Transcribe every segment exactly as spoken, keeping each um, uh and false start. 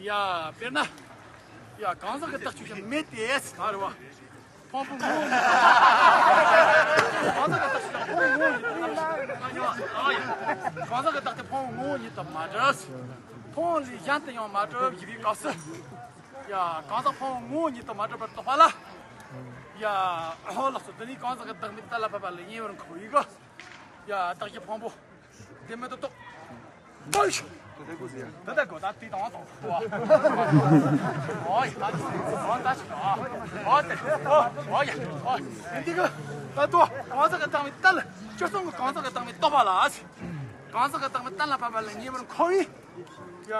ཡ། དཔེར་ན། ཡ། གང་ཟག་གི་བདག་ཆོས་ཅན་མེད་དེ། ཨ་རེད་བ། ཕུང་པོ་ངོ་བོ་ཉིད། གང་ཟག་གི་བདག་ཆོས་ཅན་ཕུང་པོ་ངོ་བོ་ཉིད་དུ་མ་གྲུབ། གང་ཟག་གི་བདག་དེ་ཕུང་པོ་ངོ་བོ་ཉིད་དུ་མ་གྲུབ། ཕུང་པོ་ལས་གཞན་དུ་ཡང་མ་གྲུབ་ཞེས་པའི་སྐབས་སུ། ཡ། གང་ཟག་ཕུང་པོ་ངོ་བོ་ཉིད་དུ་མ་གྲུབ་པར་རྟོགས་པ་ལ། ཡ། ཨོ་ལགས་སོ། འདི་ནི་གང་ཟག་གི་བདག་མེད་གཏན་ལ་ཕབ་པ་ལ་ཉེ་བར་འཁོར་བའི་གི། ཡ། བདག་གི་ཕུང་པོ་བདེན་མེད་དུ་རྟོགས། ད་ད་གོ་ད་དེ་དང་དང་པོ། ཨོ་ཡ། ད་ད་ད་ཨོ་ད་ཨོ་ཨོ་ཡ་ཨོ། འདི་གི་ད་དུ་གང་ཟག་གི་བདག་མེད་གཏན་ལ། སྤྱིར་བཏང་གི་གང་ཟག་གི་བདག་མེད་རྟོགས་པ་ལ། གང་ཟག་གི་བདག་མེད་གཏན་ལ་ཕབ་པ་ལ་ཉེ་བར་འཁོར་བའི། ཡ།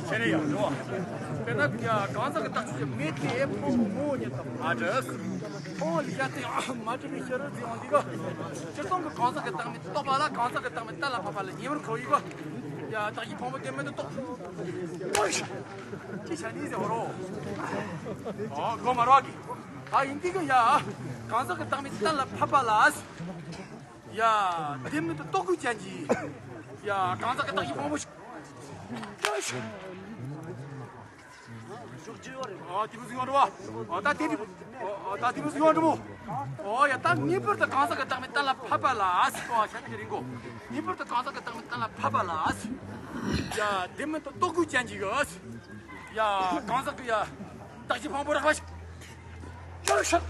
ཁྱེད་རེ་ཡང་འགྲོ། དཔེར་ན་གང་ཟག་གི་བདག་ཆོས་ཅན་མེད་དེ། ཕུང་པོ་ངོ་བོ་ཉིད་དུ་མ་གྲུབ། ཕུང་པོ་ལས་གཞན་དུ་ཡང་མ་གྲུབ་པའི་ཕྱིར་ཟེར་ཡོང་དུས་གི། སྤྱིར་བཏང་གི་གང་ཟག་གི་བདག་མེད་རྟོགས་པ་ལ། གང་ཟག་གི་བདག་མེད་གཏན་ལ་ཕབ་པ་ལ་ཉེ་བར་འཁོར་བའི་གི། ཡ། བདག་གི་ཕུང་པོ་བདེན་མེད་དུ་རྟོགས། ཅི་བྱ་ནི་ཟེར་བ་རོ། ཨོ་གོ་མ་རོག་གི། ཨ་ཡིན་དུས་གི་ཡ། གང་ཟག་གི་བདག་མེད་གཏན་ལ་ཕབ་པ་ལ། ཡ། བདེན་མེད་དུ་རྟོགས་དགོས་ཅན་གྱི། ཡ། གང་ཟག་གི་བདག་གི་ཕུང་པོ་ཞིག་ཨ། དེ་མོ་ཟིག་ཡོང་འགྲོ་བ། ཨོ་ད་དེ་འདྲ། ཨོ་ད་དེ་མོ་ཟིག་ཡོང་འགྲོ་མོ། ཨོ་ཡ། ད་ངེས་པར་དུ་གང་ཟག་གི་བདག་མེད་གཏན་ལ་ཕབ་པ་ལ་ཟེར་བ་ཤ་ཚ་རིང་གོ། ངེས་པར་དུ་གང་ཟག་གི་བདག་མེད་གཏན་ལ་ཕབ་པ་ལ་ཟེར། ཡ། བདེན་མེད་དུ་རྟོགས་དགོས་ཅན་གྱི་གི་ཟེར། ཡ། གང་ཟག་གི་ཡ། བདག་གི་ཕུང་པོ་རགས་པ་ཞིག་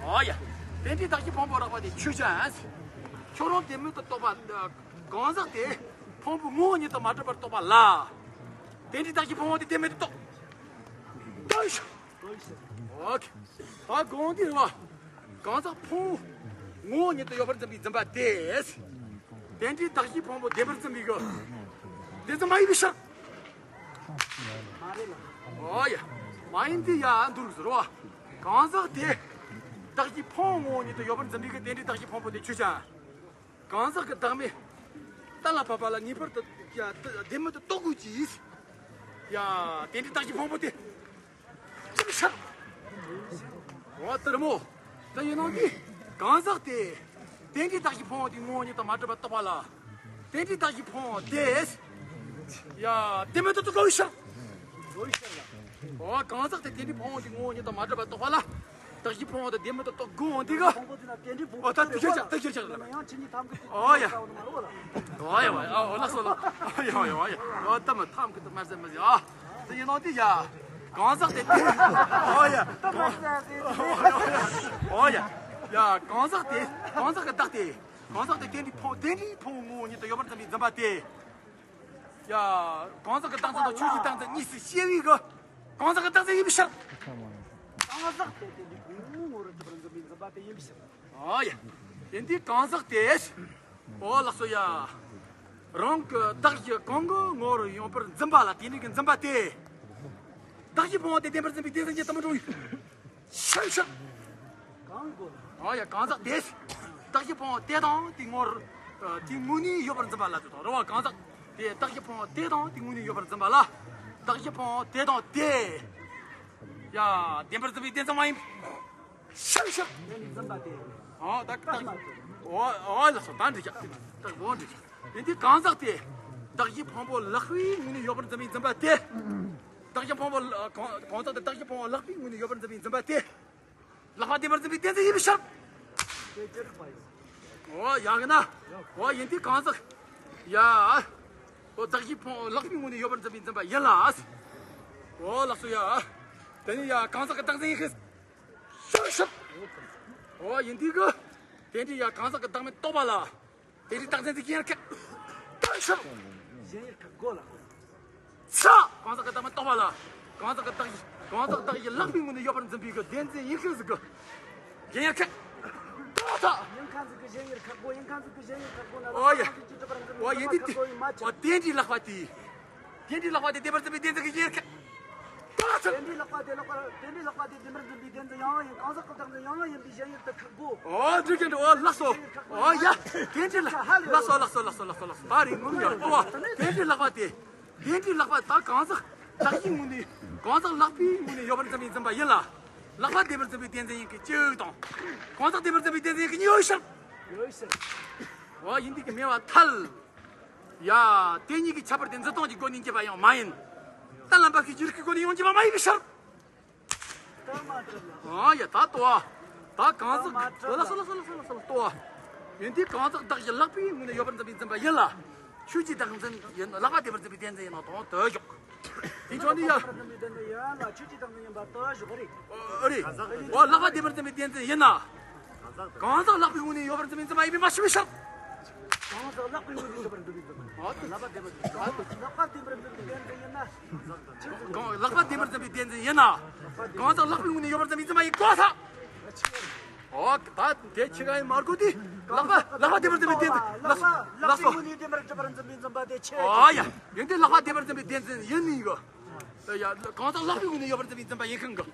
ཨོ་ཡ། དེ་འདྲའི་བདག་གི་ཕུང་པོ་རགས་པ་དེ་ཆོས་ཅན། ཁྱོད་རང་བདེན་མེད་དུ་རྟོགས་པ། གང་ཟག་དེ་ཕུང་པོ་ངོ་བོ་ཉིད་དུ་མ་གྲུབ་པར་རྟོགས་པ་ལ། དེ་འདྲའི་བདག་གི་ཕུང་པོ་དེ་བདེན་མེད་དུ་རྟོགས། ཨོ་ཁེ། ད་གོང་དེ་རེད་བ། གང་ཟག་ཕུང་པོ་ངོ་བོ་ཉིད་དུ་ཡོད་པར་འཛིན་པའི་འཛིན་པ་དེ། དེ་འདྲའི་བདག་གི་ཕུང་པོ་བདེན་པར་འཛིན་པའི་གི། བདེན་འཛིན་མ་ཡིན་པའི་ཕྱིར། ཨོ་ཡ། མ་ཡིན་དེ་ཡ་འདུག་ཟེར་བ། གང་ཟག་དེ། བདག་གི་ཕུང་པོ་ངོ་བོ་ཉིད་དུ་ཡོད་པར་འཛིན་པའི་གི་དེ་འདྲའི་བདག་གི་ཕུང་པོ་དེ་ཆོས་ཅན། གང་ཟག་གི་བདག་མེད་གཏན་ལ་ཕབ་པ་ལ་ངེས་པར་དུ་ཡ་བདེན་མེད་དུ་རྟོགས་དགོས་ཀྱི། ཡ། དེ་འདྲའི་བདག་གི་ཕུང་པོ་དེ་ཅི་ལ་ཤར། འོ་དེ་རེད་མོ། དེ་ཡིན་ནོ་གི། གང་ཟག་དེ། དེ་འདྲའི་བདག་གི་ཕུང་པོ་དེ་ངོ་བོ་ཉིད་དུ་མ་གྲུབ་པར་རྟོགས་པ་ལ། དེ་འདྲའི་བདག་གི་ཕུང་པོ་དེ། ཡ། བདེན་མེད་དུ་རྟོགས་དགོས་ཤར། འོ་གང་ཟག་དེ་དེ་འདྲའི་ཕུང་པོ་དེ་ངོ་བོ་ཉིད་དུ་མ་གྲུབ་པར་རྟོགས་པ་ལ། བདག་གི་ཕུང་པོ་དེ་བདེན་མེད་དུ་རྟོགས་དགོས་འོང་དེ་ག། ཕུང་པོ་དེ་ལ་དེ་འདྲའི་ཕུང་པོ་ཨོ་ད་དེ་ཁྱེར་ཆག་དེ་ཁྱེར་ཆག་ལ། ཡང་ཁྱེད་ཉིད་ཐམ་གི་ཨོ་ཡ། ཨོ་ཡ་ཨོ་ཡ་ཨོ་ལགས་སོ་ལགས། ཨོ་ཡ་ཨོ་ཡ་ཨོ་ཡ། ཨོ་ད་མ་ཐམ་གི་ད་མར་ཟེར་མ་ཟེར་ཨ། དེ་ཡིན་ནོ་དེ་ཡ། གང་ཟག་དེ་དེ། ཨོ་ཡ། ཨོ་ཡ། ཡ་གང་ཟག་དེ། གང་ཟག་གི་བདག་དེ། གང་ཟག་དེ་དེ་འདྲའི་ཕུང་དེ་འདྲའི་ཕུང་པོ་ངོ་བོ་ཉིད་དུ་ཡོད་པར་འཛིན་པའི་འཛིན་པ་དེ། ཡ། གང་ཟག་གི་རྟག་འཛིན་དང་ཆོས་ཀྱི་རྟག་འཛིན་གཉིས་སུ་སྐྱེ་བའི་གི། གང་ཟག་གི་རྟག་འཛིན་ཡིན་པའི་ཕྱིར། གང་ཟག་དེ་དེ་ནི་ཕུང་པོ་ངོ་བོར་གྲུབ་པར་འཛིན་པའི་འཛིན་པ་དེ་ཡིན་པའི་ཕྱིར། ཨ་ཡ། དེ་འདི་གང་ཟག་དེ། ཨོ་ལགས་སོ་ཡ། རང་གི་བདག་གཞན་གང་གི་ངོ་བོར་ཡོད་པར་འཛིན་པ་ལ་དེ་ནི་གི་འཛིན་པ་དེ། བདག་གཞན་ཕུང་པོ་དེ་བདེན་པར་འཛིན་པའི་དེ་ཟིན་གྱི་དམ་པ་འགྲོ་ཡིན། ཤང་ཤང་། གང་གོ། ཨ་ཡ་གང་ཟག་དེ། བདག་གཞན་ཕུང་པོ་དེ་དང་དེ་ངོར། དེ་དངོས་གནས་ཡོད་པར་འཛིན་པ་ལ་དེ་དང་རེད་བ། གང་ཟག་དེ་བདག་གཞན་ཕུང་པོ་དེ་དང་དེ་དངོས་གནས་ཡོད་པར་འཛིན་པ་ལ། བདག་གཞན་ཕུང་པོ་དེ་དང་དེ། ཡ། བདེན་པར་འཛིན་པའི་དེ་ཙམ་མ་ཡིན། ཤང་ཤང་། དེ་ནི་འཛིན་པ་དེ། ཨ་ད་ད། ཨོ་ཨོ་ལགས་སོ་ད་འགྲིག་ཀྱག་ད་འགྲིག་ཀྱག་ཡིན་དུས་གང་ཟག་དེ། བདག་གཞན་ཕུང་པོ་ལེགས་པའི་ངོས་ནས་ཡོད་པར་འཛིན་པའི་འཛིན་པ་དེ། བདག་གཞན་ཕུང་པོ་གང་གང་ཟག་དེ་བདག་གཞན་ཕུང་པོ་ལེགས་པའི་ངོས་ནས་ཡོད་པར་འཛིན་པའི་འཛིན་པ་དེ། ལེགས་པ་བདེན་པར་འཛིན་པའི་གཏན་ཚིགས་ཡིན་པའི་ཕྱིར། ཨོ་ཡ་གི་ན། ཨོ་ཡིན་དུས་གང་ཟག་ཡ། ཨོ་བདག་གཞན་ཕུང་པོ་ལེགས་པའི་ངོས་ནས་ཡོད་པར་འཛིན་པའི་འཛིན་པ་ཡིན་ལ། ཨོ་ལགས་སོ་ཡ། དེ་ནི་ཡ་གང་ཟག་གི་རྟག་འཛིན་ཡིན་ཤེས། ཤབ་ཤབ། ཨོ་ཡིན་དུས་གི། དེ་འདྲའི་ཡ་གང་ཟག་གི་བདག་མེད་རྟོགས་པ་ལ། དེ་འདྲའི་རྟག་འཛིན་དེ་གཞན་ཡང་ཁེགས། ཤབ་ཤབ། གཞན་ཡང་ཁེགས་གོ་ལ། ཚ། གང་ཟག་གི་བདག་མེད་རྟོགས་པ་ལ། གང་ཟག་གི་བདག་ གང་ཟག་བདག་གི་ལག་པའི་ངོས་ནས་ཡོད་པར་འཛིན་པའི་གི་བདེན་འཛིན་ཡིན་མཁན་ཟིག་གི་གཞན་ཡང་ཁག་ཏོག་ཏོ། ཡིན་མཁན་ཟིག་གི་གཞན་ཡང་ཁག་པོ། ཡིན་མཁན་ཟིག་གི་གཞན་ཡང་ཁག་པོ་ན། ཨོ་ཡ། ཨོ་ཡིན་དུས་དེ། ཨོ་དེ་འདྲའི་ལག་པ་དེ། དེ་འདྲའི་ལག་པ་དེ་བདེན་པར་འཛིན་པའི་བདེན་འཛིན་གྱི་གཞན་ཡང་ཁག་ཏོག་ཏོ། དེ་འདྲའི་ལག་པ་དེ་ལག་པ་དེ་འདྲའི་ལག་པ་དེ་བདེན་པར་འཛིན་པའི་བདེན་འཛིན་ཡང་ཡང་ཡིན། གང་ཟག་གི་བདག་འཛིན་ཡང་ཡང་ཡིན་པའི་གཞན་ཡང་དེ་ཁག་པོ། ཨོ་འདྲི་གི་འདྲི། ཨོ་ལགས་སོ། ཨོ་ཡ། དེ་འདྲའི་ལག་ལགས་སོ་ལགས་སོ་ལགས་སོ་ལགས་སོ་ལགས་སོ། ད་རིང་ངུ་ཡ། ཨོ་དེ་འདྲའི་ལག་པ་དེ། དེ་འདྲའི་ལག་པ་ད་གང་ཟག་བདག་གི་ངོས་ནས། གང་ཟག་ལག་པའི་ངོས་ནས་ཡོད་པར་འཛིན་པའི་འཛིན་པ་ཡིན་ལ། ལག་པ་བདེན་པར་འཛིན་པའི་བདེན་འཛིན་ཡིན་གྱི་གཅིག་དང་། གང་ཟག་བདེན་པར་འཛིན་པའི་བདེན་འཛིན་ཡིན་གྱི་གཉིས་ཡོད་ཕྱིར། ཡོད་ཕྱིར། འོ་ཡིན་དུས་ཀྱི་མེད་པར་ཐལ། ཡ། དེ་གཉིས་ཀྱི་ཁྱད་པར་དེ་འཛིན་སྟངས་ཀྱི་སྒོ་ནས་འབྱེད་པ་ཡང་མ་ཡིན། གཏན་ལ་འབེབས་ཤིང་འགྱུར་ཁུའི་སྒོ་ནས་ཡང་འབྱེད་པ་མ་ཡིན་པའི་ཕྱིར། ཨ་ཡ། ད་ལྟོས། ད་གང་ཟག་ལགས་སོ་ལགས་སོ་ལགས་སོ་ལགས་སོ་ལགས་སོ་ལགས་སོ། ལྟོས། ཡིན་དུས་གང་ཟག་བདག་གི་ལག་པའི་ངོས་ནས་ཡོད་པར་འཛིན་པའི་འཛིན་པ་ཡིན་ལ། ཆོས་ཀྱི་བདག་འཛིན་ཡིན། ལག་པ་བདེན་པར་འཛིན་པའི་བདེན་འཛིན་ཡིན་ན་དང་དོན་འཇོག་དེ་ཕྱོགས་ནས་ཡ། ཨ་རེད། འོ་ལག་པ་བདེན་པར་འཛིན་པའི་བདེན་འཛིན་ཡིན་ན། གང་ཟག་ལག་པའི་ངོས་ནས་ཡོད་པར་འཛིན་པའི་འཛིན་པ་ཡིན་པས་མ་ཤེས་པའི་ཕྱིར། གང་ཟག་ལག་པའི་ངོས་ནས་ཡོད་པར་འཛིན་པའི་འཛིན་པ་ཡིན། ཨོ་ལག་པ་བདེན་པར་འཛིན་པའི་བདེན་འཛིན་ཡིན་ན། གང་ལག་པ་བདེན་པར་འཛིན་པའི་བདེན་འཛིན་ཡིན་ན། གང་ཟག་ལག་པའི་ངོས་ནས་ཡོད་པར་འཛིན་པའི་འཛིན་པ་ཡིན་དགོས་ས། ཨོ་ད་དེ་ཁྱེད་ཀ་ཡིན་མ་དགོས་དུས། ལག་པ་ལག་པ་བདེན་པར་འཛིན་པའི་བདེན་འཛིན། ལག་ལག་ལག་པའི་ངོས་ནས་བདེན་པར་འཛིན་པའི་འཛིན་པ་དེ་ཆེ། ཨོ་ཡ། ཡིན་དུས་ལག་པ་བདེན་པར་འཛིན་པའི་བདེན་འཛིན་ཡིན་ནི་གི། ཡ། གང་ཟག་ལག་པའི་ངོས་ནས་ཡོད་པར་འཛིན་པའི་འཛིན་པ་ཡིན་མཁན་གི།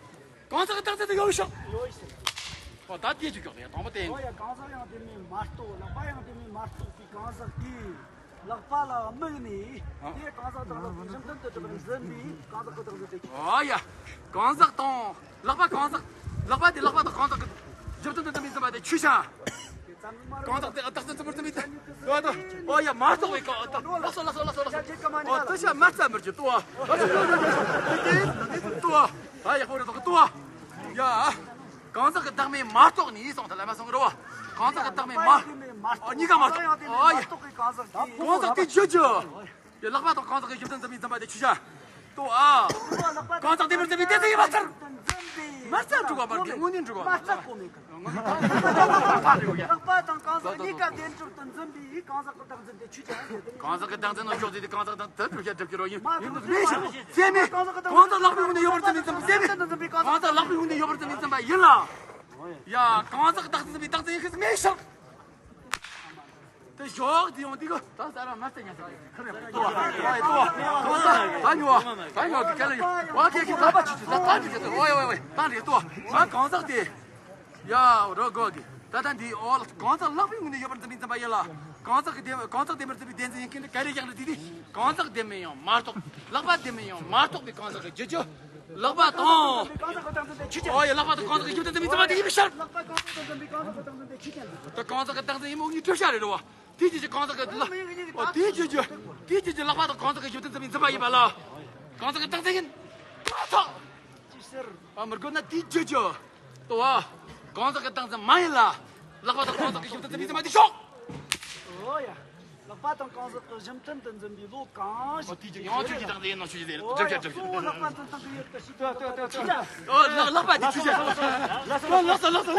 གང་ཟག་གི་བདག་འཛིན་དུ་ཡོད་ཤག་ཡོད་ཤག་ཨོ་ད་དེ་ཅིག་ཀྱང་དེ་དང་པོ་དེ་ཡིན། ཨོ་ཡ། གང་ཟག་ཡང་དེ་མིན་མ་རྟོགས། ལག་པ་ཡང་དེ་མིན་མ་རྟོགས་པའི་གང་ཟག་གིས། ལག་པ་ལ་དམིགས་ནས། ཨ། དེ་གང་ཟག་དང་ལག་པའི་གཞི་མཐུན་དུ་གྲུབ་པར་འཛིན་པའི་གང་ཟག་གི་བདག་འཛིན་དེ་ཆོས་ཅན། ཨོ་ཡ། གང་ཟག་དང་ལག་པ། གང་ཟག་ལག་པ་དེ་ལག་པ་དང་གང་ཟག་གི་གཞི་མཐུན་དུ་འཛིན་པའི་འཛིན་པ་དེ་ཆོས་ཅན། གང་ཟག་དེ་བདག་འཛིན་ཙམ་པར་འཛིན་པའི་དེ། ཨོ་ཡ། མ་རྟོགས་པའི་གང་ཟག་ལགས་སོ་ལགས་སོ་ལགས་སོ་ལགས་སོ། ཨོ་དེ་ཤ་མ་རྩ་མར་གྱི་ལྟོས། ལྟོས། ད་ཡག་པོ་རེད་དོ་ལྟོས། ཡ། གང་ཟག་གི་བདག་མེད་མ་རྟོགས་ནས་སོང་ད་ལ་མ་སོང་རོ། གང་ཟག་གི་བདག་མེད་མ། ཨ་གཉིས་ཀ་མ་རྟོགས། ཨ་ཡ། གང་ཟག་དེ་ཆོས་ཅན། ཡ། ལག་པ་དང་གང་ཟག་གི་གཞི་མཐུན་འཛིན་པའི་འཛིན་པ་དེ་ཆོས་ཅན། ལྟོས་ཨ། གང་ཟག་བདེན་པར་འཛིན་པའི་བདེན་འཛིན་ཡིན་པ་ལྟར། མ་རྩ་འགྲོ་བ་མར་གྱི་དངོས་གནས་འགྲོ་བ། མ་རྩ་གོ་མེད་གི། ལག་པ་དང་གང་ཟག་གཉིས་ཀ་བདེན་གྲུབ་ཏུ་འཛིན་པའི་གང་ཟག་གི་བདག་འཛིན་དེ་ཆོས་ཅན། གང་ཟག་གི་བདག་འཛིན་ནང་འཇོག་རྒྱུ་དེ་གང་ཟག་དང་དེ་གྲུབ་བྱ་གྲུབ་ཀྱི་རོ་ཡིན། ཡིན་དུ་མེད་ཤག་ཚད་མེད། གང་ཟག་ལག་པའི་ངོས་ནས་ཡོད་པར་འཛིན་པའི་འཛིན་པ་ཚད་མེད། གང་ཟག་ལག་པའི་ངོས་ནས་ཡོད་པར་འཛིན་པའི་འཛིན་པ་ཡིན་ལ། ཡ། གང་ཟག་བདག་འཛིན་པའི་བདག་འཛིན་ཡིན་ཤེས་མེད་ཤག་དེ་ཞོག་དེ་ཡོང་དེ་གོ། ད་ས་ར་མ་ས་ཉ་ས་ཁ་རེ་ཏོ། ཨོ་ཏོ། གང་ཟག་ད་ཉོ་ད་ཉོ་གི་ཁ་ལ་ཉོ། ཨོ་ཁེ་ཁེ་ད་པ་ཆུ་ཆུ་ད་ད་ཉོ་ད། ཨོ་ཡ་ཨོ་ཡ་ད་རེ་ཏོ། ཨ་གང་ཟག་དེ། ཡ་རོ་གོ་གི། ད་ད་འདི་ཨོ་གང་ཟག་ལག་པའི་ངོས་ནས་ཡོད་པར་འཛིན་པའི་འཛིན་པ་ཡིན་ལ། གང་ཟག་གི་བདེན། གང་ཟག་བདེན་པར་འཛིན་པའི་བདེན་འཛིན་ཡིན་མཁན་དེ་ག་རེ་ཡག་ལ་དེ་དེ། གང་ཟག་བདེན་མིན་ཡང་མ་རྟོགས། ལག་པ་བདེན་མིན་ཡང་མ་རྟོགས་པའི་གང་ཟག་གི་རྒྱུ་རྒྱུ། ལག་པ་དང་། ཨོ་ཡ། ལག་པ་དང་གང་ཟག་གི་རྒྱུ་མཐུན་འཛིན་པའི་འཛིན་པ་དེ་ཡིན་པའི་ཕྱིར། ད་གང་ཟག་གི་བདག་འཛིན་ཡིན་མོ་ངའི་གྲུབ་བྱ་རེད་རོ། དེ་རྒྱུ་རྒྱུ་གང་ཟག་གི་ལ། ཨོ་དེ་རྒྱུ་རྒྱུ། དེ་རྒྱུ་རྒྱུ་ལག་པ་དང་གང་ཟག་གི་རྒྱུ་མཐུན་འཛིན་པའི་འཛིན་པ་ཡིན་པ་ལ། གང་ཟག་གི་བདག་འཛིན་ཡིན། ཨ་མི་དགོས་ན་དེ་རྒྱུ་རྒྱུ། ལྟོས་ཨ། གང་ཟག་གི་བདག་འཛིན་མ་ཡིན་ལ། ལག་པ་དང་གང་ཟག་གི་རྒྱུ་མཐུན་འཛིན་པའི་འཛིན་པ་དེ་ཤོག་ཨོ་ཡ། ལག་པ་དང་གང་ཟག་གི་གཞི་མཐུན་དུ་འཛིན་པའི་བློ་གང་ཞིག་ཨོ་དེ་ཡང་ཆོས་ཀྱི་བདག་འཛིན་ཡིན་ནོ་ཆོས་ཀྱི་བདག་འཛིན་གྲུབ་བྱ་གྲུབ་བྱ། ལག་པ་འཛིན་སྟངས་ཀྱི་ཡུལ་དུ་ཞིག་ཏོ་ཏོ་ཏོ་ཏོ། ཨོ་ལག་ལག་པ་དེ་ཆོས་ཀྱི། ལགས་སོ་ལགས་སོ་ལགས་སོ།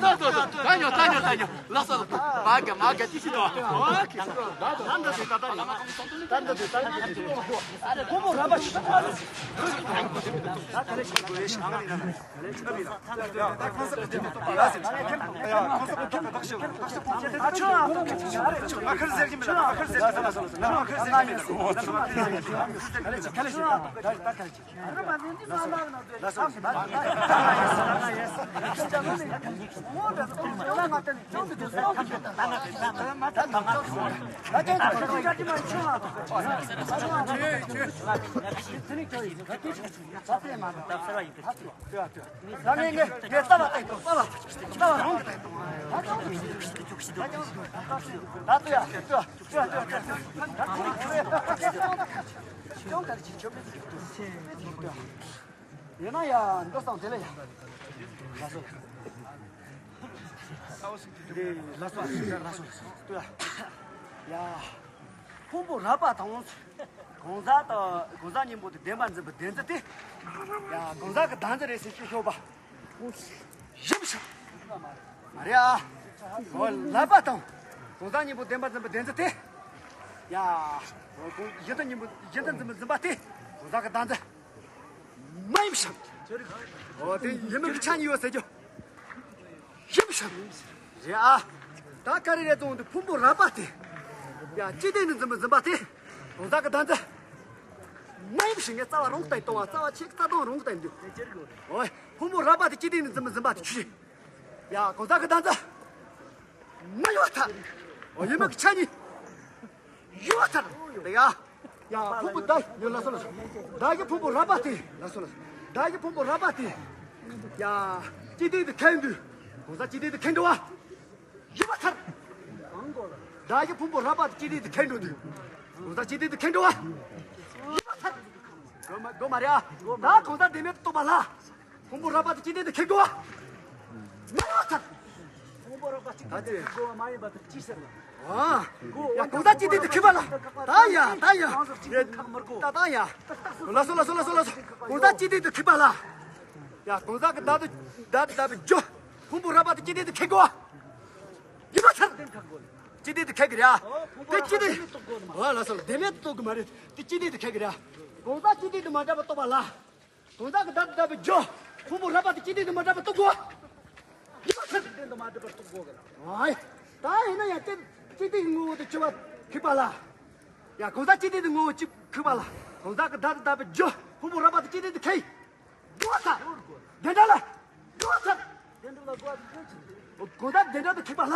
ཏོ་ཏོ་ཏོ་ཏོ། ད་ཉོ་ད་ཉོ་ད་ཉོ། ལགས་སོ། མ་ག་མ་ག་དེ་ཞིག་ཏོ། ཨོ་ཁེ། ད་ད་ད་ད་ད་ད། ད་ད་ད་ད། ཁོ་མོ་ར་པ་ཞིག་ད་ད་ད་ད། ད་ངས་ངས་ངས་རྩ་བ་བལྟས་ཏོ། རྩ་བ་རྩ་བ་རང་གི་བལྟས་ཏོ། ད་ལྟོས་ཡ་ལྟོས་ཡ་ལྟོས་ཡ་ལྟོས་ཡ། ཅུང་ཐར་གྱི་ཆོ་མེད་ཀྱི་ཏོ། ཡིན་ན་ཡ་འགྲོ་སོང་དེ་ལ་ཡ། ལགས་སོ། ལགས་སོ་ལགས་སོ་ལྟོས་ཡ། ཡ། ཕུང་པོ་རགས་པ་དང་། གང་ཟག་དང་གང་ཟག་གཉིས་པོ་དེ་བདེན་པར་འཛིན་པའི་བདེན་རྫུན་དེ། ཡ་གང་ཟག་གི་བདག་འཛིན་རེད་ཟེར་གྱི་ཤོད་པ། ཡིན་ཤག་མ་རེད་ཨ། འོ་ལག་པ་དང་། གང་ཟག་གཉིས་པོ་བདེན་པར་འཛིན་པའི་བདེན་རྫུན་དེ། ཡ། གཞི་མཐུན་གཉིས་པོ་གཞི་མཐུན་འཛིན་པའི་འཛིན་པ་དེ། གང་ཟག་གི་བདག་འཛིན། མ་ཡིན་ཤག་འོ་དེ་ཡིན་མིན་གྱི་ཆ་གཉིས་ཡོད་ཟེར་རྒྱུ། ཡིན་ཤག་རེད་ཨ། ད་ཀ་རི་རེ་ཙོང་དུ་ཕུང་པོ་རགས་པ་དེ། ཡ་ཅི་སྟེང་དུ་འཛིན་པ་འཛིན་པ་དེ། གང་ཟག་གི་བདག་འཛིན། མ་ཡིན་ཞིག་ངས་རྩ་བ་རང་བལྟས་གཏོང་བ་རྩ་བ་ཆེ་རྩ་དོན་རང་བལྟས་འདུག་འོ་ཕུང་པོ་རགས་པ་དེ་ཅི་སྟེང་དུ་འཛིན་པ་འཛིན་པ་དེ་ཆུ་ཤིང་། ཡ་གང་ཟག་གི་བདག་འཛིན། མ་ཡོད་ཐལ། འོ་ཡིན་མིན་གྱི་ཆ་གཉིས། ཡོད་ཐལ། དེ་ཡ། ཡ་ཕུང་པོ་བདག་ཡོད་ལ་སོ་ལ་སོ། བདག་གི་ཕུང་པོ་རགས་པ་དེ་ལ་སོ་ལ་སོ། བདག་གི་ཕུང་པོ་རགས་པ་དེ། ཡ། ཅི་སྟེང་དུ་ཁེལ་འདུག་གང་ཟག་ཅི་སྟེང་དུ་ཁེལ་འགྲོ་བ། ཡོད་ཐལ། བདག་གི་ཕུང་པོ་རགས་པ་དེ་ཅི་སྟེང་དུ་ཁེལ་འགྲོ་འདུག་གང་ཟག་ཅི་སྟེང་དུ་ཁེལ་འགྲོ་བ། ཡོད་ཐལ། གོ་མ་གོ་མ་རེད་ཨ། ད་གང་ཟག་བདེན་མེད་རྟོགས་པ་ལ། ཕུང་པོ་རགས་པ་དེ་ཅི་སྟེང་དུ་ཁེལ་འགྲོ་བ། མ་ཡོད་ཐལ། ཕུང་པོ་རགས་པ་གཅིག་ད་ཅི། གོ་བ་མ་ཡིན་པ་དེ་ཅི་ཟེར་ན། ཨ། ཡ་གང་ཟག་ཅི་སྟེང་དུ་ཁེལ་བ་ལ། ད་ཡ་ད་ཡ། ད་ད་ཡ། ལ་སོ་ལ་སོ་ལ་སོ་ལ་སོ། གང་ཟག་ཅི་སྟེང་དུ་ཁེལ་བ་ལ། ཡ་གང་ཟག་གི་བདག་ཏུ་བདག་ཏུ་བདག་པའི་རྒྱུ། ཕུང་པོ་རགས་པ་དེ་ཅི་སྟེང་དུ་ཁེལ་དགོས། ཡིན་པ་ཚར། ཅི་སྟེང་དུ་ཁེལ་གི་རེད་ཨ། དེ་ཅི་སྟེང་། འོ་ལ་སོ་ལ་བདེན་མེད་དུ་རྟོགས་གི་མ་རེད། དེ་ཅི་སྟེང་དུ་ཁེལ་གི་རེད་ཨ། གང་ཟག་ཅི་སྟེང་དུ་མ་འདྲ་བ་རྟོགས་པ་ལ། གང་ཟག་གི་བདག་ཏུ་བདག་པའི་རྒྱུ། ཕུང་པོ་རགས་པ་དེ་ཅི་སྟེང་དུ་མ་འདྲ་བ་རྟོགས་དགོས། ཡིན་པ་ཚར། ཅི་སྟེང་དུ་མ་འདྲ་བ་རྟོགས་དགོས་གི་རེད། ཨའི། ད་ཡིན་ན་ཡང་ཅི་ཅི་སྟེང་ངོ་བོ་དེ་ཆུ་བ་ཁེལ་པ་ལ། ཡ་གང་ཟག་ཅི་སྟེང་དུ་ངོ་བོ་ཅི་ཁེལ་པ་ལ། གང་ཟག་གི་བདག་ཏུ་བདག་པའི་རྒྱུ། ཕུང་པོ་རགས་པ་དེ་ཅི་སྟེང་དུ་ཁེལ། འགྲོ་ས། དེ་འདྲ་ལ། འགྲོ་ས། དེ་འདྲ་ལ་འགྲོ་ས། གང་ཟག་དེ་འདྲ་དུ་ཁེལ་པ་ལ།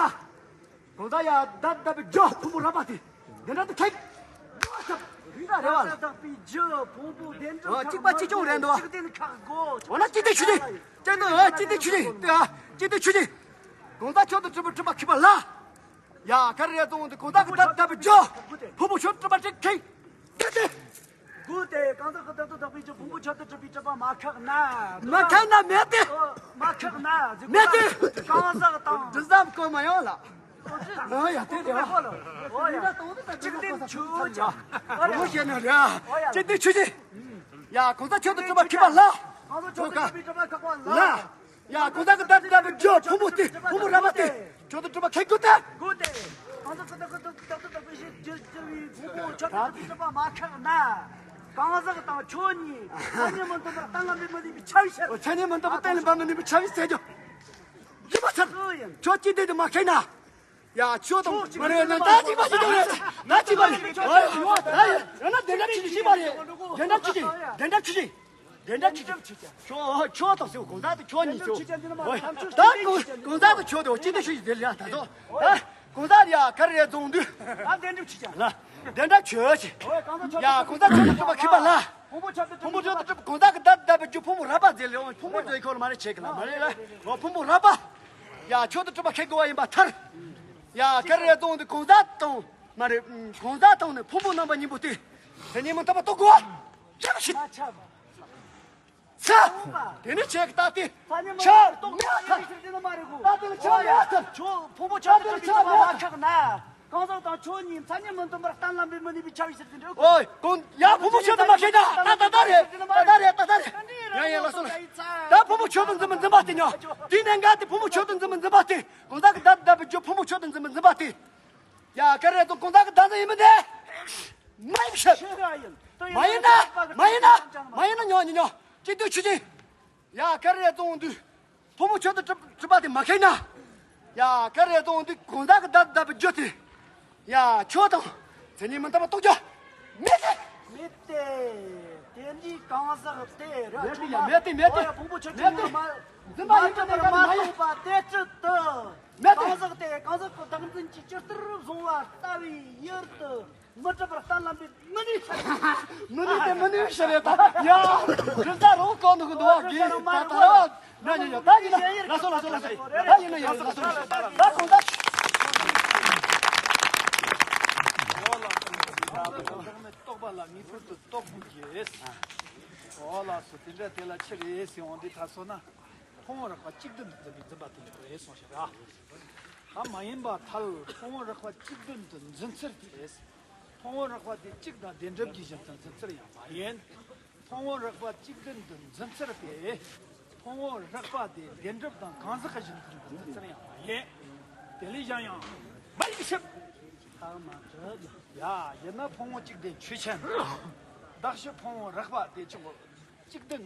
གང་ཟག་ཡ་བདག་བདག་པའི་རྒྱུ་ཕུང་པོ་རགས་པ་དེ། དེ་འདྲ་དུ་ཁེལ། འགྲོ་ས། རེད་བ། བདག་པའི་རྒྱུ་ཕུང་པོ་དེ་འདྲ་ཨ་གཅིག་པ་གཅིག་རྐྱང་རེད་འདུག་གཅིག་དེ་ནི་ཁག་གོ་འོ་ན་གཅིག་དེ་ཆུ་ཆེ། གཅིག་དེ་ཨ་གཅིག་དེ་ཆུ་ཆེ། དེ་ཨ་གཅིག་དེ་ཆུ་ཆེ། གང་ཟག་མཆོག་ཏུ་གྲུབ་པའི་གྲུབ་པ་ཁེལ་པ་ལ། ཡ་ག་རེ་རེད་ཙང་དེ་གང་ཟག་གི་བདག་བདག་པའི་རྒྱུ། ཕུང་པོ་མཆོག་ཏུ་གྲུབ་པ་ཅིག་ཁེལ། དེ་དེ། དགོས་ཏེ་གང་ཟག་གི་བདག་ཏུ་བདག་པའི་རྒྱུ་ཕུང་པོ་མཆོག་ཏུ་གྲུབ་པའི་གྲུབ་པ་མ་ཁེགས་ན། མ་ཁེགས་ན་མེད་དེ། མ་ཁེགས་ན་མེད་དེ། གང་ཟག་དང་། འདི་ཙམ་གོ་མ་ཡོང་ལ། ཨོ་ཡ་དེ་དེ་བ། ཨོ་ཡ། གཅིག་དེ་ཆོས་ཀྱང་། ཨོ་ཤེས་ན་ར། གཅིག་དེ་ཆོས་ཀྱི། ཡ་གང་ཟག་མཆོག་ཏུ་གྲུབ་པ་ཁེལ་པ་ལ། གང་ཟག་མཆོག་ཏུ་གྲུབ་པའི་གྲུབ་པ་ཁེགས་པ་ལ། ཡ་གང་ཟག་གི་བདག་ཏུ་བདག་པའི་རྒྱུ་ཕུང་པོ་དེ་ཕུང་པོ་རགས་པ་དེ་མཆོག་ཏུ་གྲུབ་པ་ཁེགས་དགོས་ཏེ། དགོས་ཏེ། གང་ཟག་གི་བདག་ཏུ་བདག་པའི་རྒྱུ་རྒྱུ་བའི་ཕུང་པོ་མཆོག་ཏུ་གྲུབ་པའི་གྲུབ་པ་མ་ཁེགས་ན། གང་ཟག་དང་ཆོས་གཉིས་མཚན་ཉིད་མི་མཐུན་པར་གཏན་ལ་འབེབས་མི་ནུས་པའི་ཆ་བའི་ཕྱིར། མཚན་ཉིད་མི་མཐུན་པར་གཏན་ལ་འབེབས་མི་ནུས་པའི་ཆ་བའི་ཕྱིར་རྒྱུ། ཡིན་པ་ཚར། ཆོས་ཅི་སྟེང་དུ་མ་ཁེགས་ན། ཡ་ཆོས་དང་མ་རེད་ན་ད་གཅིག་པ་ཞིག་ཡོད་རེད། ད་གཅིག་པ་ཞིག་ཡོད་རེད། ད་ཡོད་ན་དེ་འདྲ་ཆུ་ཆེ་ཤི་བ་རེད། དེ་འདྲ་ཆུ་ཆེ། དེ་འདྲ་ཆུ་ཆེ། དེ་འདྲ་ཆུ་ཆེ། ཆོས་ཆོས་དང་སེའུ་གང་ཟག་དང་ཆོས་གཉིས་ཆོས། ད་གང་ཟག་དང་ཆོས་དེ་ཅི་འདྲ་ཆུ་ཆེ་དེ་ལ་ད་དོ། ད་གང་ཟག་ཡ་ག་རེ་རེད་ཙང་དུས། ད་དེ་འདྲ་ཆུ་ཆེ་ལ། དེ་འདྲ་ཆོས་ཆེ། ཡ་གང་ཟག་ཆོས་དང་གྲུབ་པ་ཁེགས་པ་ལ། ཕུང་པོ་མཆོག་ཏུ་གྲུབ་གང་ཟག་གི་བདག་བདག་པའི་རྒྱུ་ཕུང་པོ་རགས་པ་ཟེར་ལེ། ཕུང་པོ་ཟེར་ཁོ་ལ་མ་རེད་ཆེ་གི་ལ་མ་རེད་ལ། ཕུང་པོ་རགས་པ། ཡ་མཆོག་ཏུ་གྲུབ་པ་ཁེགས་དགོས་པ་ཡིན་པ་ཐལ། ཡ་ག་རེ་རེད་ཙང་དུས་གང་ཟག་དང་མ་རེད། གང་ཟག་དང་ནི་ཕུང་པོ་རྣམ་པ་གཉིས་པོ་སྟེ། མཚན་ཉིད་མི་མཐུན་པ་རྟོགས་དགོས་པ། ཆགས་ཤིག་ཚ། དེ་ནི་ཆེ་གི་ད་ལྟའི་ཆགས་མེད་ཐལ། ད་ལྟའི་ཆགས་མེད་ཐལ། ཕུང་པོ་མཆོག་ཏུ་གྲུབ་པའི་གྲུབ་པ་མ་ཁེགས་ན། གང་ཟག་དང་ཆོས་གཉིས་མཚན་ཉིད་མི་མཐུན་པར་གཏན་ལ་འབེབས་མི་ནུས་པའི་ཆ་བའི་ཕྱིར་དེ་འདྲ། ཨོ། གང་ཡ་ཕུང་པོ་མཆོག་ཏུ་མ་ཁེགས་ན། ད་ད་ད་རེད། ད་ད་རེད། ད་ད་རེད། ཡ་ཡ་ལ་སོ་ལ། ད་ཕུང་པོ་མཆོག་ཏུ་འཛིན་པ་འཛིན་པ་དེ་ཉོ། དེ་ནས་འགལ་ཏེ་ཕུང་པོ་མཆོག་ཏུ་འཛིན་པ་འཛིན་པ་དེ། གང་ཟག་གི་བདག་བདག་པའི་རྒྱུ་ཕུང་པོ་མཆོག་ཏུ་འཛིན་པ་འཛིན་པ་དེ། ཡ་ག་རེ་དང་གང་ཟག་གི་བདག་འཛིན་ཡིན་མིན་དེ། མ་ཡིན་ཕྱིར། མ་ཡིན་ན། མ་ཡིན་ན། མ་ཡིན་ན་ཉོ་ཉོ་ཉོ། ཅི་འདོད་ཆུ་ཆེན། ཡ་ག་རེ་གཏོང་དུས། ཕོ་མོ་ཆོས་དང་གྲུབ་གྲུབ་པ་དེ་མ་ཁེགས་ན། ཡ་ག་རེ་གཏོང་དུས་གང་ཟག་གི་བདག་བདག་པའི་རྒྱུ་དེ། ཡ་ཆོས་དང་མཚན་ཉིད་མི་འདྲ་བ་རྟོགས་རྒྱུ་མེད་དེ། མེད་དེ། དེ་འདྲའི་གང་ཟག་དེ་ར་མེད་དེ་ཡ་མེད་དེ་མེད་དེ། ཕོ་མོ་ཆོས་མེད་དེ། ཅན་མ་འཛིན་པ་ཡིན་པ་མ་ནི་མ་རྟོགས་པ་དེ་ཅི་སྟེ། མེད་དེ། གང་ཟག་དེ་གང་ཟག་གི་བདག་འཛིན་གྱི་ཇི་ལྟར་བཟུང་བ་ལྟ་བུའི་ཡུལ་དུ། མི་གྲུབ་པར་གཏན་ལ་འབེབས་མི་ནུས་ཤ་རེད། མི་ནུས་ཏེ་མི་ནུས་ཤ་རེད་ད། ཡ། དྲི་ཟ་རོ་བཀོག་འདུག་གི་འདུག་གི་ད་ད་ར་བ། ན་ནི་ཡ་ད་ཡིན་ན་ལ་སོ་ལ་སོ་ལ་སོ། ད་ཡིན་ན་ཡ་ལ་སོ་ལ་སོ། ད་གོང་ད། རྟོགས་པ་ལ་ངེས་པར་དུ་རྟོགས་དགོས་ཀྱི། འོ་ལགས་སོ། དེ་འདྲ་དེ་ལ་ཕྱིར་ཡེ་སི་འོང་དུས་ད་སོ་ན། ཕུང་པོ་རགས་པ་གཅིག་བདུན་དུ་འཛིན་པའི་འཛིན་པ་དེ་ལ་རེད་གསུངས་ཤག་ར། ད་མ་ཡིན་པ་ཐལ། ཕུང་པོ་རགས་པ་གཅིག་བདུན་དུ་འཛིན་ཚུལ་དེ། ཕུང་པོ་རགས་པ་དེ་གཅིག་དང་བདེན་གྲུབ་ཀྱི་གཞི་མཐུན་འཛིན་ཚུལ་ཡང་མ་ཡིན། ཕུང་པོ་རགས་པ་གཅིག་བདུན་དུ་འཛིན་ཚུལ་དེ། ཕུང་པོ་རགས་པ་དེ་བདེན་གྲུབ་དང་གང་ཟག་གི་གཞི་མཐུན་འཛིན་ཚུལ་ཡང་མ་ཡིན། དེ་ལས་གཞན་ཡང་མ་ཡིན་ཕྱིར། ཡ་ཡིན་ན་ཕུང་པོ་གཅིག་དེ་ཆོས་ཅན། གདགས་གཞི་ཕུང་པོ་རགས་པ་དེ་ཆོས་གཅིག་བདུན།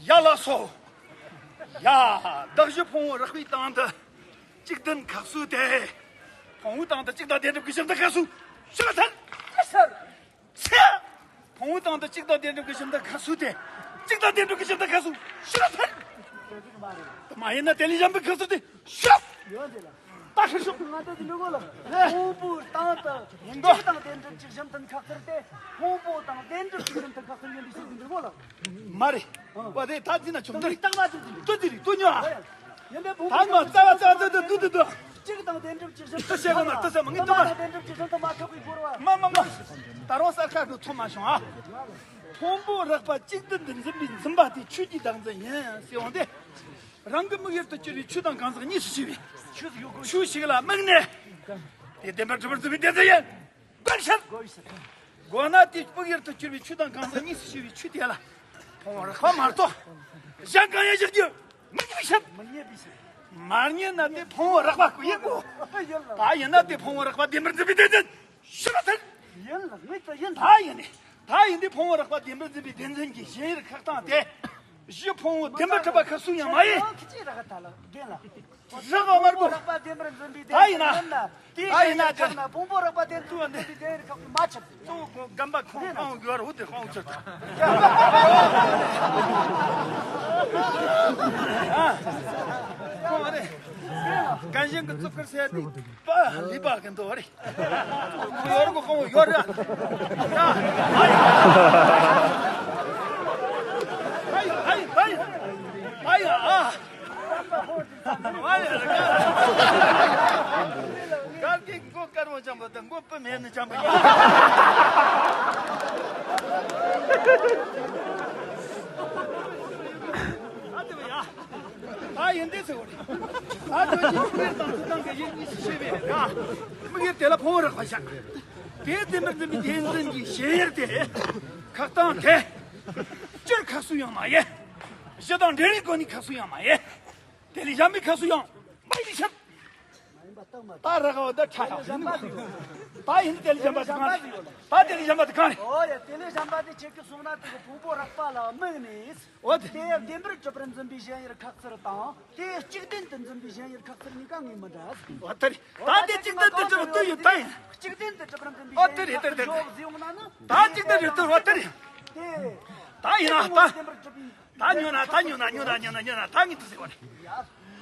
ཡ་ལགས་སོ། ཡ། བདག་གཞི་ཕུང་པོ་རགས་པའི་སྟེང་དུ་གཅིག་ལྡན་ཁ་གསོས་ཏེ། ཕུང་པོའི་སྟེང་དུ་གཅིག་དང་ལྡན་གྲུབ་ཀྱི་གཞི་མཐུན་ཁ་གསོས། ཤི་ལ་ཐལ། ཚེ། ཕུང་པོའི་སྟེང་དུ་གཅིག་དང་ལྡན་གྲུབ་ཀྱི་གཞི་མཐུན་ཁ་གསོས་ཏེ། གཅིག་དང་ལྡན་གྲུབ་ཀྱི་གཞི་མཐུན་ཁ་གསོས། ཤི་ལ་ཐལ། དེ་མ་ཡིན་ན་དེ་ལས་གཞན་པའི་ཁ་གསོས་ཏེ། ཤི། ད་ཤི་ཤོག་ང་ཚོ་འདི་འདྲ་གོ་ལ། ཕུང་པོའི་སྟེང་དུ་ཡིན་གོ། གཅིག་དང་ལྡན་གྲུབ་ཀྱི་གཞི་མཐུན་ཁ་གསོས་ཏེ། ཕུང་པོའི་སྟེང་ལྡན་གྲུབ་ཀྱི་གཞི་མཐུན་ཁ་གསོས་ཡིན་པའི་ཕྱིར་འདི་འདྲ་གོ་ལ། མ་རེད། པ་དེ་ད་འཛིན་ན་ཆོག་འདི་རེད། ཏུ་འདི་རེད་ཏུ་ཉོ་ཨ། ཡིན་པའི་ཕུང་པོའི་ད་མ་རྩ་བ་རྩ་བ་རྩ་བ་ཏུ་ཏུ་ཏུ། གཅིག་དང་ལྡན་གྲུབ་ཀྱི་གཞི་མཐུན། ཏུ་བཤད་གོ་ན་ཏུ་བཤད་མ་ངེས་ཏུ་མ། ལྡན་གྲུབ་ཀྱི་གཞི་མཐུན་མ་ཁོག་པའི་སྐོར་བ། མ་མ་མ། ད་རུང་གསར་ཁ་འགྲོ་ཐུབ་མ་བྱུང་ཨ། ཕུང་པོ་རགས་པ་གཅིག་ཏུ་འདི་འཛིན་པའི་འཛིན་པ་དེ་ཆོས་ཀྱི་བདག་འཛིན་ཡིན་ཟེར་འོང་སྟེ། རང་གི་དམིགས་ཡུལ་དུ་གྱུར་པའི་ཆོས་དང་གང་ཟག་གཉིས་སུ་ཕྱེ་བས། ཆུ་ཞིག་ལ་དམིགས་ནས། དེ་བདེན་པར་གྲུབ་པར་འཛིན་པའི་བདེན་འཛིན་ཡིན། དགོས་ཤེས། དགོས་ན་དེ་དམིགས་ཡུལ་དུ་གྱུར་པའི་ཆུ་དང་གང་ཟག་གཉིས་སུ་ཕྱེ་བའི་ཆུ་དེ་ལ་ཕུང་པོ་རགས་པ་མ་གཏོགས། གཞན་གང་ཡང་བཞག་རྒྱུ་མི་འདུག་ཤེས། མ་རྙེད་ན་དེ་ཕུང་པོ་རགས་པ་ཀུན་ཡིན་གོ། ད་ཡིན་ན་དེ་ཕུང་པོ་རགས་པ་བདེན་པར་འཛིན་པའི་བདེན་འཛིན། ཤི་བ་ཐལ། ཡིན་ལ་མིག་ཏུ་ཡིན། ད་ཡིན་ནི། ད་ཡིན་དེ་ཕུང་པོ་རགས་པ་བདེན་པར་འཛིན་པའི་བདེན་འཛིན་གྱི་ཞེན་ཡུལ་ཁེགས་སྟངས་དེ། གཞི་ཕུང་པོ་བདེན་པར་གྲུབ་པ་ཁ་གསོ་ཡང་མ་ཡིན། ཁྱི་ཅི་རག་ད་ལ་བདེན་ལ། རགས་པ་མར་གོ། རགས་པ་བདེན་པར་འཛིན་པའི་ད་ཡིན་ན། བདེན་ཡིན་ན། ད་ཡིན་ན་དེ། ཕུང་པོ་རགས་པ་བདེན་པར་འཛིན་པའི་བདེན་ཡུལ་ཁེགས་པ་མ་ཆགས། གཙོ་བོ་ཁོང་རྒན་པ་ཁོང་ཁོང་ཡོད་རུ་དེ་ཁོང་ཚོ་དང་། ཁོང་རེད། རྒན་གཞོན་གྱི་གཙུག་གུར་སེ་དེ་པ་ལི་པ་གི་འདུག་རེད། ཁོང་ཡོད་རུ་ཁོང་ཡོད་རེད། ཨ་ཡ་ཨ་ཡ་ཨ་ཡ་ཨ། གར་གྱི་མགོ་དཀར་མོ་འཇམ་པོ་དང་མགོ་སྤུ་མེད་ནི་འཇམ་པོ་ཡིན། ཨ་དེ་བ་ཡ། ད་ཡིན་དེ་ཟེར་བ་རེད། ད་དོན་གྱི་དམིགས་ཡུལ་དང་ཚུལ་དང་གི་ཡིན་གཉིས་སུ་ཕྱེ་བས་ར། དམིགས་ཡུལ་དེ་ལ་ཕུང་པོ་རགས་པ་བཞག་དེ་བདེན་པར་འཛིན་པའི་བདེན་འཛིན་གྱི་ཞེན་ཡུལ་དེ། ཁེགས་སྟངས་དེ། སྤྱིར་ཁ་གསོ་ཡང་མ་ཡིན། གཞི་དང་འབྲེལ་བའི་སྒོ་ནས་ཁ་གསོ་ཡང་མ་ཡིན། དེ་ལས་གཞན་པའི་ཁ་གསོ་ཡང་མ་ཡིན་ཕྱིར། ད་རག་པ་འདི་ཕྲ་ཡང་ཡིན། ད་ཡིན་དེ་ལས་གཞན་པ་དེ་གང་རེད། ད་དེ་ལས་གཞན་པ་དེ་གང་རེད། ཨོ་ཡ། དེ་ལས་གཞན་པ་དེ་ཁྱེད་ཀྱིས་གསུངས་ན་དེ་གི་ཕུང་པོ་རགས་པ་ལ་དམིགས་ནས། འོ་དེ། དེ་བདེན་པར་གྲུབ་པར་འཛིན་པའི་ཞེན་ཡུལ་ཁེགས་ཚུལ་དང་། དེ་གཅིག་བདེན་དུ་འཛིན་པའི་ཞེན་ཡུལ་ཁེགས་ཚུལ་གཉིས་ཀ་ངོས་མི་འདྲ། འོ་དེ་རེད། ད་དེ་གཅིག་བདེན་དུ་གྲུབ་པ་དུ་ཡོད་ད་ཡིན། གཅིག་བདེན་དུ་གྲུབ་པར་འཛིན་པའི། འོ་དེ་རེད་དེ་རེད་དེ་རེད། ད་གཅིག་བདེན་རེད་དེ། འོ་དེ་རེད། ད་ཡིན་ན་ད། ད་ཉོ་ན་ད་ཉོ་ན་ཉོ་ན་ཉོ་ན་ཉོ་ན་ཉོ་ན་ད་ངས་དེ་ཟེར་བ་རེད།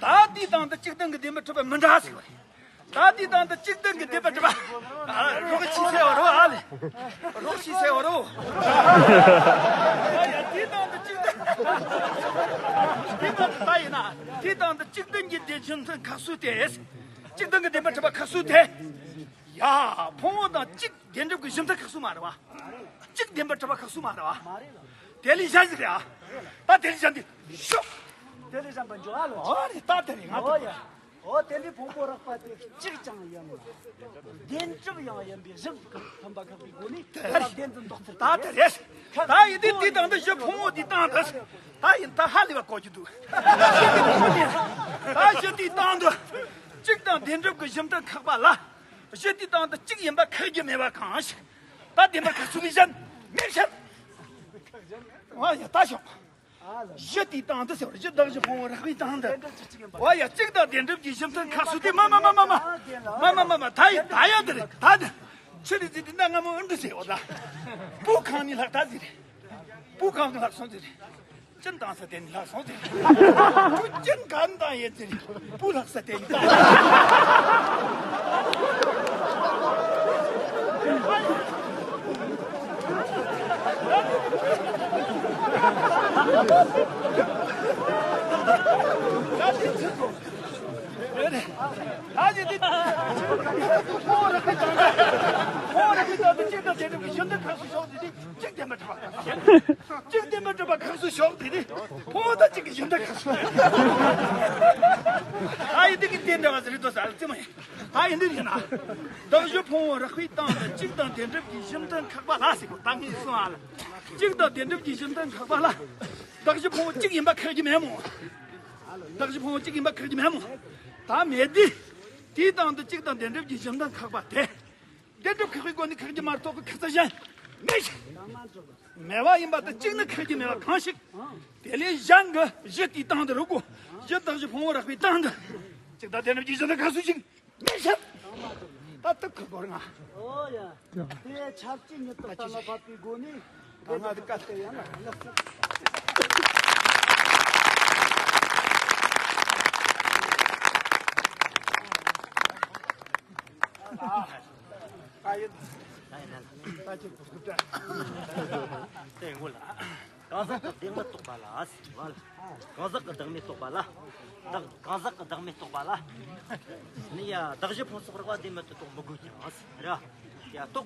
ད་དེའི་སྟེང་དུ་གཅིག་བདེན་གྱི་བདེན་པར་གྲུབ་པ་མི་འདྲ་ཟེར་བ་རེད། ད་དེའི་སྟེང་དུ་གཅིག་བདེན་གྱི་བདེན་པར་གྲུབ་པ། ཨ། རོགས་ཤི་ཟེར་བ་རོ། ཨ་ལེ། རོགས་ཤི་ཟེར་བ་རོ། ཡ་ཡ། དེའི་སྟེང་དུ་གཅིག་བདེན། དེ་ལྟར་དུ་ད་ཡིན་ན། དེའི་སྟེང་དུ་གཅིག་བདེན་གྱི་བདེན་གཞི་མཐུན་ཁ་གསོ་དེ། གཅིག་བདེན་གྱི་བདེན་པར་གྲུབ་པ་ཁ་གསོ་དེ། ཡ། ཕུང་པོ་དང་གཅིག་བདེན་གྲུབ་ཀྱི་གཞི་མཐུན་ཁ་གསོ་མ་རེད་བ། གཅིག་བདེན་པར་གྲུབ་པ་ཁ་གསོ་མ་རེད་བ། དེ་ལས་གཞན་ཞིག་རེད་ཨ། ད་དེ་ལས་གཞན་དེ་ཤོག་དེ་ལས་གཞན་པ་འཇོག་ཨ་ལོ། ཨོ་རེད། ད་དེ་རེད། ང་ཨོ་ཡ། ཨོ་དེ་འདྲའི་ཕུང་པོ་རགས་པ་དེ་གཅིག་ཀྱང་ཡིན་ལ། བདེན་གྲུབ་ཡང་ཡིན་པའི་གཞི་མཐུན་པ་ཁེགས་པའི་སྒོ་ནས་དེ་ལ་བདེན་འཛིན་འདོགས་ཚུལ་ད་དེ་རེད། ད་ཡིན་དུས་དེའི་སྟེང་དུ་གཞི་ཕུང་པོ་དེའི་སྟེང་དུ། ད་ཡིན་ད་ཧ་ལས་པ་གོ་རྒྱུ་འདུག་ད་གཞི་དེའི་སྟེང་དུ་གཅིག་དང་བདེན་གྲུབ་ཀྱི་གཞི་མཐུན་ཁེགས་པ་ལ། གཞི་དེའི་སྟེང་དུ་གཅིག་ཡིན་པ་ཁེགས་རྒྱུ་མེད་པ་གང་ཞིག་ད་བདེན་པར་ཁ་གསོ་བའི་གཞན་མེད་ཕྱིར། ཨ་ཡ། ད་ཤོག་གཞི་དེའི་སྟེང་དུ་ཟེར་བ། གཞི་བདག་གཞི་ཕུང་པོ་རགས་པའི་སྟེང་དུ། ཨ་ཡ། གཅིག་དང་བདེན་གྲུབ་ཀྱི་གཞི་མཐུན་ཁ་གསོ་དེ། མ་མ་མ་མ་མ། མ་མ་མ་མ། ད་ཡིན་ད་ཡང་དེ་རེད། ད་དེ་ཆི་རེད་ཟེར་དུས་ན་སྔ་མོ་ཨུ་འདྲི་ཟེར་བ་ད། སྤུ་གང་ནས་ལྷག་ད་ཟེར་རེད། སྤུ་གང་གི་ལྷག་སོང་ཟེར་རེད། གཅིན་བཏང་ས་དེ་ནས་ལྷག་སོང་ཟེར། ཁོ་གཅིན་གང་བཏང་ཡིན་ཟེར། སྤུ་ལྷག་ས་དེ་ནས་བཏང་། ཨ་ཅེ་དེ། ཁོ་ར་ཁི་དང་། ཁོ་ར་ཁི་དང་དེ་གཅིག་དང་དེ་འདྲ་གི་གཞི་མཐུན་ཁ་གསོ་ཤོག་དེ་དེ། གཅིག་བདེན་པར་གྲུབ་པ། གཅིག་བདེན་པར་གྲུབ་པ་ཁ་གསོ་ཤོག་དེ་དེ། ཕུང་པོ་དང་གཅིག་གི་གཞི་མཐུན་ཁ་གསོ། ཨ་ཡི་དེ་གི་དེ་འདྲ་བ་ཟེར་དོ་ཟེར་ཙི་མ་ཡིན། ཨ་ཡི་འདི་ཡིན་ན། བདག་གཞི་ཕུང་པོ་རགས་པའི་སྟེང་དུ་གཅིག་དང་བདེན་གྲུབ་ཀྱི་གཞི་མཐུན་ཁེགས་པ་ལ་ཟེར་གོ། ད་ངས་གསུངས་ཨ་ལ། གཅིག་དང་བདེན་གྲུབ་ཀྱི་གཞི་མཐུན་ཁེགས་པ་ལ། བདག་གཞི་ཕུང་པོ་གཅིག་ཡིན་པ་ཁེགས་རྒྱུ་མེད་མོ། བདག་གཞི་ཕུང་པོ་གཅིག་ཡིན་པ་ཁེགས་རྒྱུ་མེད་མོ། ད་མེད་དེ། དེའི་སྟེང་དུ་གཅིག་དང་བདེན་གྲུབ་ཀྱི་གཞི་མཐུན་ཁེགས་པ་དེ། བདེན་གྲུབ་ཁེགས་པའི་སྒོ་ནས་ཁེགས་རྒྱུ་མ་གཏོགས་ཁེགས་ཚུལ་གཞན་མེད་ཞིང་། མེད་པ་ཡིན་པ་དང་གཅིག་ནི་ཁེགས་རྒྱུ་མེད་པ་གང་ཞིག་དེ་ལས་གཞན་གྱི་གཞི་དེའི་སྟེང་དུ་རུ་གོ། གཞི་བདག་གཞི་ཕུང་པོ་རགས་པའི་སྟེང་དུ། གཅིག་དང་བདེན་གྲུབ་ཀྱི་གཞི་མཐུན་ཁེགས་སུ་ཞིག་མེད་ཕྱིར། ད་དུ་ཁུ་སྒོར་ང་། ཨོ་ཡ། དེ་ཆབས་ཅིག་ཉིད་དུ་གཏན་ལ་ཕབ་པའི་སྒོ་ནས། ད་ང་དེ་བཀའ་སྟེ་ཡང་ལ་ལགས་སོ། ཨ་ཡིན། ད་ཅི་ཐུབ་ཐུབ་དྲ། དེ་ངོ་ལ། གང་ཟག་གི་བདེན་མི་རྟོག་པ་ལ། གང་ཟག་གི་བདག་མེད་རྟོག་པ་ལ། བདག་གང་ཟག་གི་བདག་མེད་རྟོག་པ་ལ། ནི་ཡ་བདག་གཞི་ཕུང་སོགས་རགས་པ་བདེན་མེད་དུ་རྟོགས་མི་དགོས་ཀྱང་། ར། ཡ་རྟོགས་